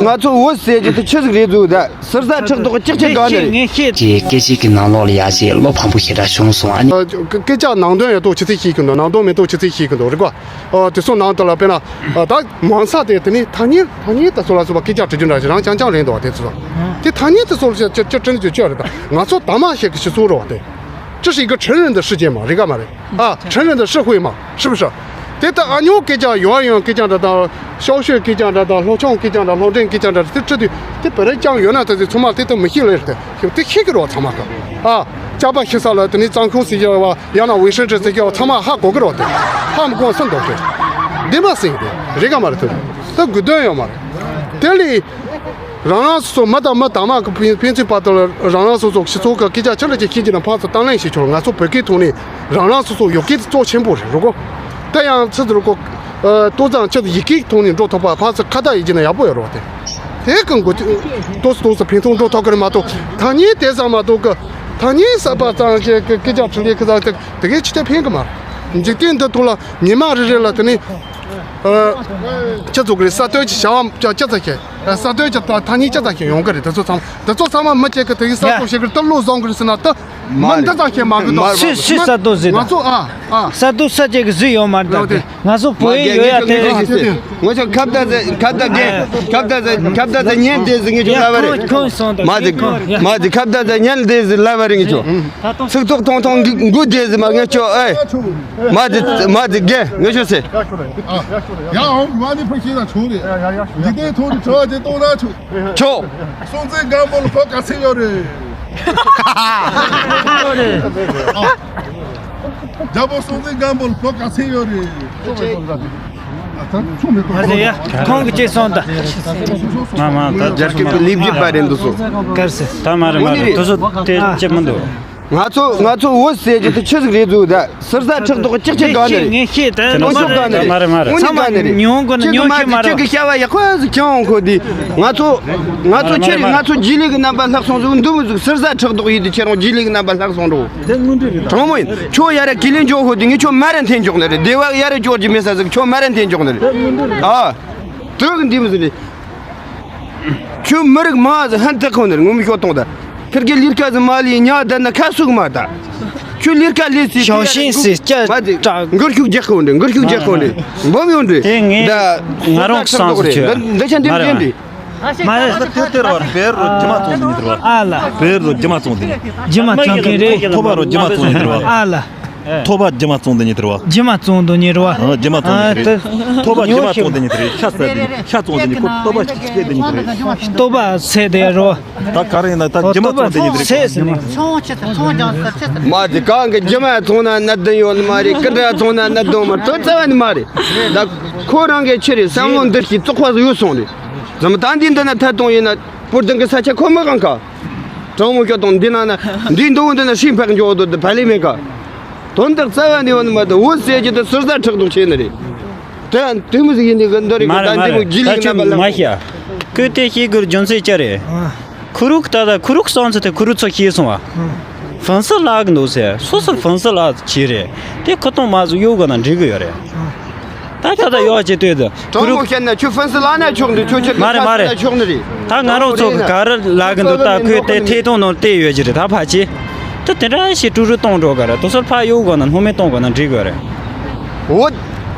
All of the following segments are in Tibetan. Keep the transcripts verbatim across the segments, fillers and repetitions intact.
ང་ཚོ་བོད་ཟེར་རྒྱུ་དེ་ཆི་ཟིག་རེད་འདུག་ད་ཟུར་ཟ་ཁྲག་དོག་གཅིག་ཆེ་ག་ནི་རེད། ངས་ཤེས། ཀྱི་སྐད་ཆའི་གི་ནང་ལོགས་ལ་ཡ་ཞེས་བློ་ཕམ་པོ་ཞེ་དྲག་བྱུང་སོང་ཨ་ནི། སྐད་ཆ་ནང་དོན་ཡོད་དོ་ཆི་ཚེ་ཤེས་གི་འདུག་ནང་དོན་མེད་དོ་ཆི་ཚེ་ཤེས་གི་འདུག་རེད་གོ། དེ་ཚོ་ནང་དུ་ལ་དཔེར་ན་ད་མང་ཚ་དེ་དེ་ནི་ཐ་སྙད་ཐ་སྙད་དེ་ཚོ་ལ་སོགས་པ་སྐད་ཆ་དྲི་རྒྱུ་འདྲ་ཞིག་རང་རྐྱང་རྐྱང་རེད་འདུག་བ། དེ་ཚོ་དེ་ཐ་སྙད་དེ་ཚོ་ལ་ཅི་ཅི་དྲི་རྒྱུ་ཅི་རེད། ད་ང་ཚོ་ད་མ་ཤེས་གི་སྤྱི་ཚོགས་རེད་བ། དེ་这是一个成人的世界嘛，རེད་ག་མ་རེད། 啊，成人的社会嘛，是不是？དེ་ལྟ་ཨ་ཉོ་སྐད་ཆ་ཡོང་ཡོང་སྐད་ཆ་འདྲ་དང་ཤོག་ཤོད་སྐད་ཆ་འདྲ་དང་སློབ་སྦྱོང་སྐད་ཆ་འདྲ་སློབ་འབྲིང་སྐད་ཆ་འདྲ་དེ་ཁྲིད་དུས་དེ་བེ་རེ་ཅང་ཡོད་ན་ད་དེ་ཚང་མ་དེ་ལྟ་མི་ཤེས་ལེ་རེད། དེ་ཤེས་ཀྱི་རོ་ཚང་མ་ག་ཨ་ཅག་པ་ཤི་ས་ལ་དེ་ནི་གཙང་ཁུལ་ཟེར་གྱི་བ་ཡང་ན་ཝེ་ཧྲན་ཀྲི་ཟེར་གྱི་བ་ཚང་མ་ཧ་གོ་གི་རོ། དེ་ཧ་མི་གོ་སུ་འདོག་གི་འདི་མ་ཟིན་གི་རེད་ག་མ་རེད། དེ་ད་དགོས་དོན་ཡོད་མ་རེད། དེ་ལས། རང་རང་སོ་སོ་མི་དང་མི་དང་མ་གི་ཕན་ཕན་ཚུན་བར་དུ་ལ་རང་རང་སོ་སོ་སྤྱི་ཚོགས་ཀྱི་སྐད་ཆ་ཆི་འདྲ་ཅིག་བཤད་ཀྱི་ན་ཕར་ཚུར་གཏམ་གླེང་བྱེད་ཆོག་ང་ཚོ་བོད་སྐད་ཐོག་ནས་རང་རང་སོ་སོ་ཡོད་སྐད་དེ་གཙོ་ཆེན་པོ་རེད་རོ་གོ། དེ་ཡང་ཚུར་དུ་རོ་གོ། ཏོག་ཙམ་ཆེད་དུ་ཡི་གེ་ཐོག་ནས་འགྲོ་ཐུབ་པ་ཕར་ཚུར་ཁ་བརྡ་ཡེད་ཀྱི་ན་ཡག་པོ་ཡོད་རོ། དེ་དེ་གི་འགོ་ཏོག་ཙམ་ཏོག་ཙམ་ཕན་ཐོགས་འགྲོ་ཐུབ་ཀྱི་རེད་མ་གཏོགས་ཐ་སྙད་དེ་ཙམ་མ་གཏོགས་ཀི་ཐ་སྙད་གསར་པ་ཙམ་གྱི་སྐད་ཆ་དྲི་ལེ་ཁི་ཙམ་དེ་དེ་གའི་ཅི་སྟེ་ཕན་གི་མ་རེད། འཇིག་རྟེན་འདི་ཐོག་ལ་ཉི་མ་རེ་རེ་ལ་དེ་ནི། ཨ། ཁྱེད་ཚོ་གི་གསར་གཏོད་ཀྱི་བྱ་བ་ཅི་ཙམ་ཞིག་གསར་གཏོད་ཀྱི་ཐ་སྙད་ཅི་ཙམ་ཞིག་ཡོང་གི་རེད། དེ་ཚོ་ཚང་དེ་ཚོ་ཚང་མ་མི་གཅིག་གིས་དེ་གི་གསར་གཏོད་བྱེད་གི་རེད། ད་བློ་བཟང་གི་རེད་ཟེར་ན་ད་མི་འདི་ཙམ་ཞིག་མ་གི་འདུག་སུས་སུས་གསར་གཏོད་ཟེར་ང་ཚོ་ཨ་ཨ། གསར་གཏོད་ས་ཅིག་གི་ཟིག་ཡོད་མ་རེད། ད་དེ་ང་ཚོ་བོད་ཡིག་ཡོད་ཡ་དེ་རེད། ང་ཚོ་ཁ་བརྡ་ཟེར་ཁ་བརྡ་རྒན་ཁ་བརྡ་ཟེར་ཁ་བརྡ་ཟེར་ཉན་དེ་ཟིག་ངེད་ཚོ་ལབ་པ་རེད། ཁོང་ཁོང་སོང་དང་མ་ཟིག་ཁོང་ཡ་མ་ཟིག་ཁ་བརྡ་ཟེར་ཉན་དེ་ཟིག་ལབ་པ་རེད། ངེད་ཚོ་ཚིག་ཐོག་ཐོང་ཐོང་འགུ་དེ་ཟིག་མ་ངེད་ཚོ་ཨེ། མ་དེ་མ་དེ་རྒན་ངེད་ཤོད་ཟེར། ཡ་ཨོ་མ་ནི་ཕ་ཤི་ན་ཆོག་རེད། འཇིག་རྟེན་ཐོག་ནས་གྲོགས་ཅིག་གཏོང་ན་ཆོག་ཆོག་སྲོང་བཙན་སྒམ་པོ་ལ་ཕོ་ག་ཚད་ཡོད་རེད། རྒྱལ་པོ་སྲོང་བཙན་སྒམ་པོ་ལ་ཕོ་ག་ཚད་ཡོད་རེད། ཨ་ད་ཆུང་མེད་པ། ཨ་ཟེ་ཡ་ཁོང་གི་ཅེས་སོང་ད། མ་མ་ད་རྒྱ་སྐད་པའི་ལེབ་རྒྱུ་པ་རེད་འདུག་སོ། གར་སེ། ད་མ་རེད་མ་རེད། དེ་ཚོ་དེ་ཅེས་མི་འདུག་ང་ཚོ་ང་ཚོ་བོད་ཟེར་རྒྱུ་དེ་ཆི་ཟིག་རེད་འདུག་ད་ཟུར་ཟ་ཁྲག་དོག་གཅིག་ཆེ་ག་ནི་རེད། ངས་ཤེས་ད་ནོར་ཤོག་ག་ནི་རེད། མ་རེད་མ་རེད། དངོས་གནས་ག་ནི་རེད། ཉོང་གོ་ན་ཁྱེད་ཀྱི་ཉོང་མ་ཤེས་མ་རེད། ཁྱེད་ཀྱི་བྱ་བ་ཡག་པོ་ཟིག་ཁྱེད་འོང་ཁོ་དེ་ང་ཚོ་ང་ཚོ་ཁྱེད་རེད། ང་ཚོ་རྗེས་ལུས་ཀྱི་རྣམ་པ་ལྷག་སོང་ཟིག་འདུག་མི་ཟིག་ཟུར་ཟ་ཁྲག་དོག་ཡིན་དེ་ཁྱེད་རང་རྗེས་ལུས་ཀྱི་རྣམ་པ་ལྷག་སོང་འགྲོ། དྲང་མོ་ཡིན། ཁྱོད་ཡ་ར་གི་ལེན་འཇོག་ཁོ་དེ་ངས་ཁྱོད་མ་ར་འཐེན་འཇོག་ནི་རེད། སྡེ་བ་ཡ་ར་འཇོག་རྒྱུ་མེད་ས་ཟིག་ཁྱོད་མ་ར་འཐེན་འཇོག་ནི་རེད། ཨ། དུག་འདི་མི་ཟིག་རེད། ཁྱོད་མི་རིགས་མང་ཟིག་ཧན་ཐག་ཁོ་ནི་རེད། ངོ་མི་ཤོད་གཏོང་ད། ཁིར་གི་ལིར་ཀ་ཟིག་མ་ལི་ཉ་ད་ན་ཁ་སུག་མ་ད། ཁྱོད་ལིར་ཀ་ལི་སི་ཞའོ་ཤིན་སི་སྐྱ་མ་དེ་དྲག་འགུར་ཤུགས་རྒྱག་ཁོ་འདྲ། འགུར་ཤུགས་རྒྱག་ཁོ་འདྲ། འབུམ་ཡོང་འདྲ། དེ་ངས་ད་ང་རང་གི་སང་སུ་ཆོས་འདི་འདི་ཆ་འདི་མ་རེད་འདི་འདི། མ་རེད། ད་དེ་དེར་བར་བེར་རོ་རྒྱུ་མ་བཙོང་འདི་ནི་དེར་བ། ཨ་ལ། བེར་རོ་རྒྱུ་མ་བཙོང་འདི་ནི། རྒྱུ་མ་བཙོང་གི་རེད། ཐོ་བ་རོ་རྒྱུ་མ་བཙོང་འདི་ནི་དེར་བ། ཨ་ལ། ཐོ་བ་རྒྱུ་མ་བཙོང་འདི་ནི་དེར་བ། རྒྱུ་མ་བཙོང་འདི་ནི་དེར་བ། ཨ་རྒྱུ་མ་བཙོང་འདི་ནི་དེར། ཐོ་བ་རྒྱུ་མ་བཙོང་འདི་ནི་དེར། ཤ་ཟ་འདི་ནི་ཤ་བཙོང་འདི་ནི་ཁོ་ཐོ་བ་ཤ་ཤ་འདི་ནི་དེར། ལྟོ་བ་ཟས་དེ་རོ། ད་ག་རེ་ཡིན་ན་ད་རྒྱུ་མ་བཙོང་འདི་ནི་དེར། ཟས་ཟིན་ནི། མ་དེ་གང་གི་རྒྱུ་མ་བཙོང་ན་གནད་དོན་ཡོད་ནི་མ་རེད། ཀི་འདྲ་བཙོང་ན་གནད་དོན་མ་གཏོགས་རྩ་བ་ནི་མ་རེད། ད་ཁོ་རང་གི་ཆི་རེད། བསམ་བློ་འདི་ཞིག་བཙོག་པ་ཟིག་ཡོད་སོང་རེད། ཛམ་ད་འདི་འདི་ན་ཐད་གཏོང་ཡིན་ན་པུར་དང་གི་ས་ཆ་ཁོ་མི་གང་ག་དྲང་མོ་ཤོད་དང་འདི་ནང་ན་འདི་འདུག་འདི་ན་ཧྲིན་ཕག་འཇོག་འདུག་འདི་བ་ལི་མེད་ག་དོན་དག་རྩ་བ་ནས་ཡོད་ནི་མ་གཏོགས་བོད་ཟེར་རྒྱུ་དེ་ཟུར་ཟ་ཁྲག་དོག་བྱས་ནི་རེད། དེ་ཡང་དེ་མོ་ཟིག་ཡིན་ནི་གི་འདི་རེད་གི་མ་རེད་ད་མ་འདི་མོ་རྒྱུ་ལིག་རྣམ་པ་ལ། མ་ཤ། ཁོས་དེ་ཤེས་དགོས་རྒྱུ་མཚན་ཅི་རེད། ཁུ་རུག་ད་ལྟ་ཁུ་རུག་སོང་ཚེ་དེ་ཁུ་རུག་ཚོ་ཤེས་སོང་བ། ཧྥན་སི་ལག་འདུག་ཟེར་སོ་སོར་ཧྥན་སི་ལག་བྱས་རེད། དེ་ཁུ་ཏོང་མ་ཟིག་གཡོག་དགོས་ན་འགྲིག་གི་ཡོད་རེད། ད་ད་ལྟ་ཡོག་བྱེད་དུས་དེ་ཁུ་དྲང་མོ་རུག་བཤད་ན་ཁྱོད་ཧྥན་སི་ལག་ན་ཆོག་འདུག་ཁྱོད་ཁྱོད་མ་རེད་མ་རེད། ན་ཆོག་ནི་རེད། ད་ང་རང་ཚོ་གི་ག་རེ་ལག་གི་འདུག་ད་ཁོས་དེ་ཐད་གཏོང་ནང་བལྟས་ཡོད་ཀྱི་རེད། ད་ཕལ་ཆེར་དེ་དེ་འདྲ་ཞིག་ཀྲུག་ཀྲུག་གཏོང་འགྲོ་གི་རེད། དེ་ཚོར་ཕར་གཡུག་དགོས་ན་སྣང་མེད་གཏོང་དགོས་ན་འགྲིག་གི་རེད། འོ།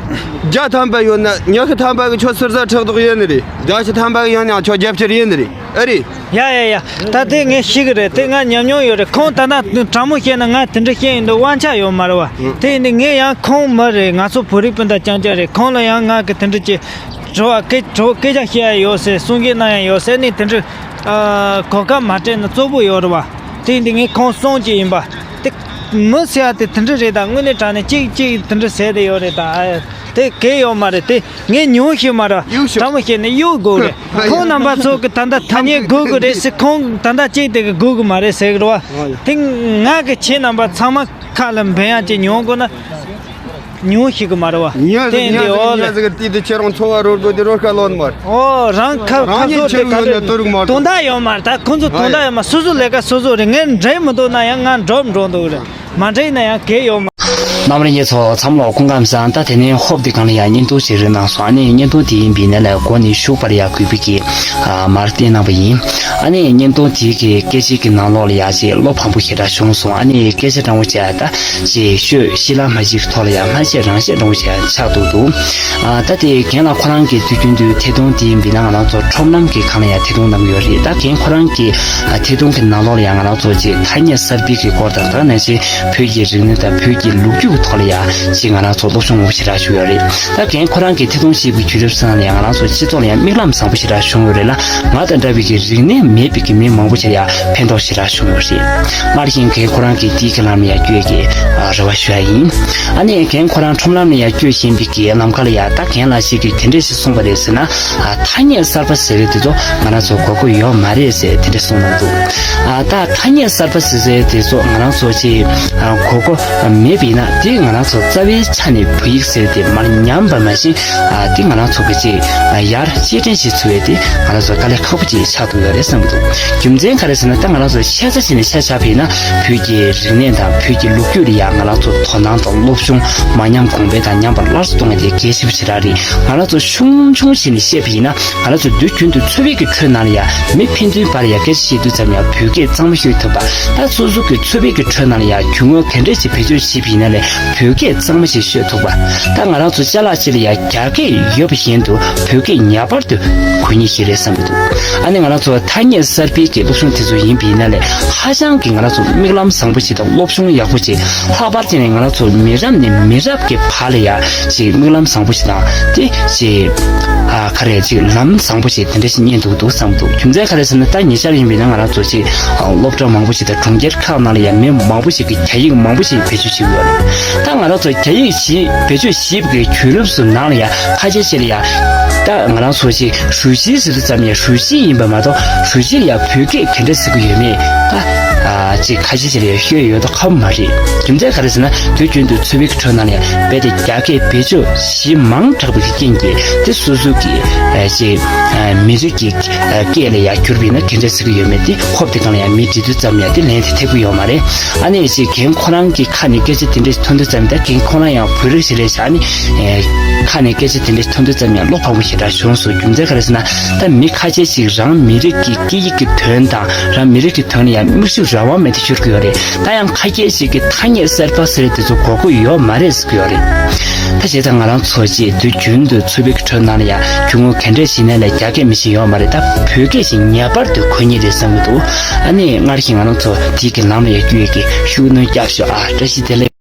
བརྒྱ་ཐམ་པ་ཡོད་ན་ཉི་ཤུ་ཐམ་པ་གི་ཁྱོད་ཟུར་ཟ་ཁྲག་དོག་ཡོད་ནི་རེད། བརྒྱ་ཞིག་ཐམ་པ་གི་ཡོད་ན་ཁྱོད་རྒྱབ་སྐྱོར་ཡོད་ནི་རེད། ཨེ་རེད། ཡ་ཡ་ཡ། ད་དེ་ངས་ཤེས་གི་རེད། དེ་ང་ཉམས་མྱོང་ཡོད་རེད། ཁོང་ད་ལྟ་དྲང་མོ་བཤད་ན་ང་དེ་འདྲ་བཤད་ཡིན་འདུག་དབང་ཆ་ཡོད་མ་རེད་བ། དེ་ཡིན་དུས་ངས་ཡང་ཁོང་མི་རེད། ང་ཚོ་བོད་རིགས་སྤུན་ཟླ་རྐྱང་རྐྱང་རེད། ཁོང་ལ་ཡང་ང་གི་དེ་འདྲ་ཅིག་དྲི་བ་སྐད་དྲི་བ་སྐད་ཆ་བཤད་ཡ་ཡོད་ཟེར། གསུང་སྐད་གནང་ཡ་ཡོད་ཟེར་ནས་དེ་འདྲ་གོ་སྐབས་མ་སྤྲད་ན་བཙོག་པོ་ཡོད་རེད་བ། དེ་ཡིན་དུས་ངས་ཁོང་གསུང་གི་ཡིན་པ། དེ་མི་ཟེར་བ་དེ་དེ་འདྲ་རེད། ད་དངོས་གནས་དྲང་གནས་གཅིག་གཅིག་དེ་འདྲ་ཟེར་དེ་ཡོད་རེད། ད་དེ་གལ་ཡོད་མ་རེད། དེ་ངས་ཉུང་ཤོས་མ་རེད། གཡུག་ཤོག་དྲང་མོ་བཤད་ན་གཡུག་དགོས་རེད། ཁོང་རྣམ་པ་ཚོ་གི་ད་ལྟ་ཐ་སྙད་དགོས་གི་རེད་ཟེར། ཁོང་ད་ལྟ་གཅིག་དེ་གི་དགོས་གི་མ་རེད་ཟེར་གི་རེད་བ། དེ་ང་གི་ཁྱེད་རྣམ་པ་ཚང་མ་ཁ་ལ་འབེན་ཡ་ཅིག་ཉོ་དགོས་ན་ཉུང་ཤོས་གི་མ་རེད་བ། ཉོས་དེ་ཟིག་ཡིན་དེ་ཉོས་ཟིག་འོ་ལེ། ཉོས་ཟིག་དེ་དེ་ཁྱེད་རང་འཚོ་བ་རོལ་དགོས་དེ་རོལ་ཁ་ལོན་མ་རེད། ཨོ་རང་ཁ་རང་ཁ་ཉིད་སོ་དེ་ཆེ་ག་རུ་དེ་ཡོད་ན་དོ་རུག་མ་རེད། དོན་དག་ཡོད་མ་རེད། ད་ཁོང་ཚོ་དོན་དག་ཡོད་མ། སོ་སོ་ལས་ཀ་སོ་སོ་རེད། ངས་འགྲིག་མི་འདུག་ན་ཡང་ང་འགྲོ་འགྲོ་འདུག་རེད། མ་འགྲིག་ན་ཡང་གལ་ཡོད་མ། རྣམ་པ་ལྷན་རྒྱས་ཚོ་འཚམས་ལོ་སྐུ་ཁམས་བཟང་། ད་དེ་ནས་ཧོབ་དེ་གང་ལ་ཡང་བརྙན་ཐུང་ཞིག་རེ་གནང་སོང་། ཨ་ནི་བརྙན་ཐུང་དེ་ཡིན་པའི་ནང་ལ་མགོ་ནས་མཇུག་བར་ཡང་གུས་པ་གིས་ཨ་མར་བསྟན་གནང་བ་ཡིན། ཨ་ནི་བརྙན་ཐུང་དེ་གི་སྐད་ཆ་གི་ནང་ལོགས་ལ་ཡང་ཅིག་བློ་ཕམ་པོ་ཞེ་དྲག་བྱུང་སོང་། ཨ་ནི་སྐད་ཆ་དྲང་པོ་བྱས་ད་ཅིག་ཤོད་ཤི་ལ་མ་ཞིག་ཐོག་ལ་ཡང་སྨྲ་བཤད་རང་བཤད་དྲང་པོ་བྱས་ཆགས་འདུག་འདུག་ཨ་ད་དེ་རྒན་ལགས་ཁོ་རང་གི་དུས་རྒྱུན་དུ་ཐད་གཏོང་དེ་ཡིན་པའི་ནང་ང་རང་ཚོ་ཁྲོམ་ལམ་གྱི་སྒང་ལ་ཡང་ཐད་གཏོང་གནང་གི་ཡོད་རེད། ད་རྒན་ཁོ་རང་གི་ཐད་གཏོང་གི་ནང་ལོགས་ལ་ཡང་ང་རང་ཚོ་ཅིག་ཐ་སྙད་གསར་སྤེལ་གྱི་སྐོར་དང་། ད་ནང་བཞིན་བོད་ཀྱི་རིག་གནས་དང་བོད་ཀྱི་ལོ་རྒྱུས་ཀྱི་ཐོག་ལ་ཡང་ཅིག་ང་རང་ཚོ་སློབ་སྦྱོང་མང་པོ་ཞེ་དྲག་བྱུང་ཡོད་རེད། ད་རྒན་ཁོ་རང་གི་ཐད་གཏོང་བྱེད་པའི་དུས་རབས་སུ་ཡང་ང་རང་ཚོ་སྤྱི་ཚོགས་ལ་ཡང་མིག་ལམ་བཟང་པོ་ཞེ་དྲག་བྱུང་ཡོད་རེད་ལ། ང་དང་འདྲ་བའི་གི་རིག་གནས་མེད་པའི་གི་མི་མང་པོ་ཞིག་ལ་ཡང་ཕན་ཐོགས་ཞེ་དྲག་བྱུང་ཡོད་རེད། སྔར་བཞིན་རྒན་ཁོ་རང་གི་དེའི་གི་ལམ་ལ་ཡང་བསྐྱོད་ཀྱི་རེ་བ་ཞུ་ཡ་ཡིན། ཨ་ནི་རྒན་ཁོ་རང་ཁྲོམ་ལམ་ལ་ཡང་བསྐྱོད་བཞིན་པའི་གི་ལམ་ཁ་ལ་ཡང་ད་རྒན་ལགས་ཤིག་གིས་དེ་འདྲས་ཞིག་གསུངས་པ་རེད་ཟེར་ན། ཨ་ཐ་སྙད་གསར་པ་ཟེར་བའི་དེ་ཚོ་ང་རང་ཚོ་དགོས་མཁོ་ཡོད་མ་རེད་ཟེར་དེ་འདྲས་གསུངས་གནང་འདུག་ཨ་ད་ཐ་སྙད་གསར་པ་ཟེར་ཟེར་དེ་ཚོ་ང་རང་ཚོ་ཅིག་ཨ་དགོས་མཁོ་མེད་པ་ཡིན་ན། དེ་ང་རང་ཚོ་རྩ་བའི་ཆ་ནས་བོད་ཡིག་ཟེར་དེ་མར་ཉམས་པ་མ་གཞི། ཨ་དེ་ང་རང་ཚོ་གི་ཅིག་ཨ་ཡར་གཅེས་སྤྲས་བྱེད་ཚུལ་བའི་དེ་ང་རང་ཚོ་དཀའ་ལས་ཁག་པོ་ཅིག་ཆགས་ཐུབ་ཡོད་རེད་བསམ་གྱི་འདུག་རྒྱུ་མཚན་ག་རེ་ཟེར་ན། ད་ང་རང་ཚོ་ཤ་ཚ་བྱས་ནས་ཤ་ཆགས་པ་ཡིན་ན། བོད་ཀྱི་རིག་གནས་དང་བོད་ཀྱི་ལོ་རྒྱུས་ལ་ཡང་ང་རང་ཚོ་དོ་སྣང་དང་སློབ་སྦྱོང་མ་ཉམས་གོང་འཕེལ་དང་ཉམས་པ་སླར་གསོ་གཏོང་ཡ་དེ་གལ་ཆེ་པོ་ཞེ་དྲག་རེད། ང་རང་ཚོ་ཆུང་ཆུང་བྱས་ནས་བཤད་པ་ཡིན་ན། ང་རང་ཚོ་དུས་རྒྱུན་དུ་ཚོགས་པའི་གི་ཁྲོད་ནང་ལ་ཡང་མི་ཕན་ཚུན་བར་ཡང་སྐད་ཆ་བཤད་དུས་ཙམ་ཡང་བོད་སྐད་གཙང་མ་ཤོད་ཐུབ་པ། ད་སོ་སོ་གི་ཚོགས་པའི་གི་ཁྲོད་ནང་ལ་ཡང་རྒྱུ་དངོས་ག་འདྲས་ཅིག་བེད་སྤྱོད་བྱེད་པ་ཡིན་ན་ལས་བོད་སྐད་གཙང་མ་ཞིག་ཤོད་ཐུབ་པ། ད་ང་རང་ཚོ་ཅ་ལག་ཅིག་ལ་ཡང་རྒྱ་སྐད་ཡོད་པ་བཞིན་དུ་བོད་སྐད་ངེས་པར་དུ་གོ་མཁན་ཞིག་རེད་བསམ་གྱི་འདུག་ཨ་ནི་ང་རང་ཚོ་ཐ་སྙད་གསར་སྤེལ་གྱི་སློབ་སྦྱོང་དེ་ཚོ་ཡིན་པ་ཡིན་ན་ལས་ཧ་ཅང་གི་ང་རང་ཚོ་མིག་ལམ་བཟང་པོ་ཞིག་དང་སློབ་སྦྱོང་ཡག་པོ་ཞིག་ལྷག་པར་དུ་ནས་ང་རང་ཚོ་མི་རབས་ནས་མི་རབས་ཀྱི་བར་ལ་ཡང་ཅིག་མིག་ལམ་བཟང་པོ་ཞིག་དང་དེ་ཅིག་ཨ་ག་རེ་ཅིག་ལམ་བཟང་པོ་ཞིག་དེ་འདྲ་ཞིག་རྙེད་འདུག་འདུག་བསམ་འདུག་རྒྱུ་མཚན་ག་རེ་ཟེར་ན། ད་ཉེ་ཆར་ཡིན་པ་ཡིན་ན་ང་རང་ཚོ་ཅིག་སློབ་གྲྭ་མང་པོ་ཞིག་དང་གྲོང་ཁྱེར་ཁག་ནང་ལ་ཡང་མི་མང་པོ་ཞིག་གིས་རྒྱ་ཡིག་མང་པོ་ཞིག་བེད་སྤྱོད་བྱེད་ཀྱི་ཡོད་རེད། ད་ང་རང་ཚོ་རྒྱ་ཡིག་ཞིག་བེད་སྤྱོད་བྱེད་པའི་དུས་རབས་སུ་ནང་ལ་ཡང་ཁ་ཆེ་ཆེ་ལ་ཡང་ད་ང་རང་ཚོ་ཅིག་ཧྲུའུ་ཅི་ཟེར་དུས་ཙམ་ཡང་ཧྲུའུ་ཅི་ཡིན་པ་མ་གཏོགས་ཧྲུའུ་ཅི་ལ་ཡང་བོད་སྐད་ག་འདྲ་ཟེར་གྱི་ཡོད་མེད་ད་ཨ་ཅིག་ཁ་ཆེ་ཆེ་ལ་ཡང་ཤོད་ཡོད་དོ་ཁ་པོ་མ་རེད། རྒྱུ་མཚན་ག་རེ་ཟེར་ན། དུས་རྒྱུན་དུ་ཚོགས་པའི་ཁྲོད་ནང་ལ་ཡང་རྦད་དེ་རྒྱ་སྐད་བེད་སྤྱོད་ཞིབ་མང་དྲགས་པའི་རྐྱེན་གྱིས་དེ་སོ་སོ་གི་ཨ་ཅིག་ཨ་མི་རིགས་ཀྱི་ཨ་སྐད་ལ་ཡང་བསྒྱུར་བ་ཡིན་ན་ག་འདྲ་ཟེར་གྱི་ཡོད་མེད་དེ་ཧོབ་དེ་གང་ལ་ཡང་མི་འདྲི་དུས་ཙམ་ཡང་དེ་ལན་དེ་ཐེབས་ཀྱི་ཡོད་མ་རེད། ཨ་ནི་ཅིག་རྒན་ཁོ་རང་གི་ཁ་ནས་སྐད་ཆ་དེ་འདྲ་ཐོན་དུས་ཙམ། ད་རྒན་ཁོ་རང་ཡང་བོད་རིགས་ཤིག་རེད་ཤག་ཨ་ནི་ཨེ་ཁ་ནས་སྐད་ཆ་དེ་འདྲ་ཐོན་དུས་ཙམ་ཡང་བློ་ཕམ་པོ་ཞེ་དྲག་བྱུང་སོང་། རྒྱུ་མཚན་ག་རེ་ཟེར་ན། ད་མི་ཁ་ཤས་ཤིག་རང་མི་རིགས་ཀྱི་སྐད་ཡིག་གི་དོན་དང་རང་མི་རིགས་ཀྱི་དོན་ལ་ཡང་མིག་ཆུ་རང་དབང་མེད་དུ་ཤོར་གྱི་ཡོད་རེད། ད་ཡང་ཁ་ཤས་ཤིག་གིས་ཐ་སྙད་གསར་པ་ཟེར་དེ་ཚོ་གོ་གི་ཡོད་མ་རེད་ཟེར་གྱི་ཡོད་རེད། ད་བྱས་ཙང་ང་རང་ཚོ་ཅིག་དུས་རྒྱུན་དུ་ཚོགས་པའི་ཁྲོད་ནང་ལ་ཡང་རྒྱུ་དངོས་ག་འདྲས་ཞིག་ནས་ལ་རྒྱ་སྐད་མི་ཤེས་ཡོད་མ་རེད། ད་བོད་སྐད་ཞིག་ངེས་པར་དུ་གོ་ངེས་རེད་བསམ་གྱི་འདུག་ཨ་ནི་སྔར་བཞིན་ང་རང་ཚོ་དེའི་གི་ལམ་ལ་ཡང་བསྐྱོད་ཡས་ཀྱི་ཤུགས་སྣོན་རྒྱབ་ཤོག་ཨ། བཀྲ་ཤིས་བདེ་ལེགས།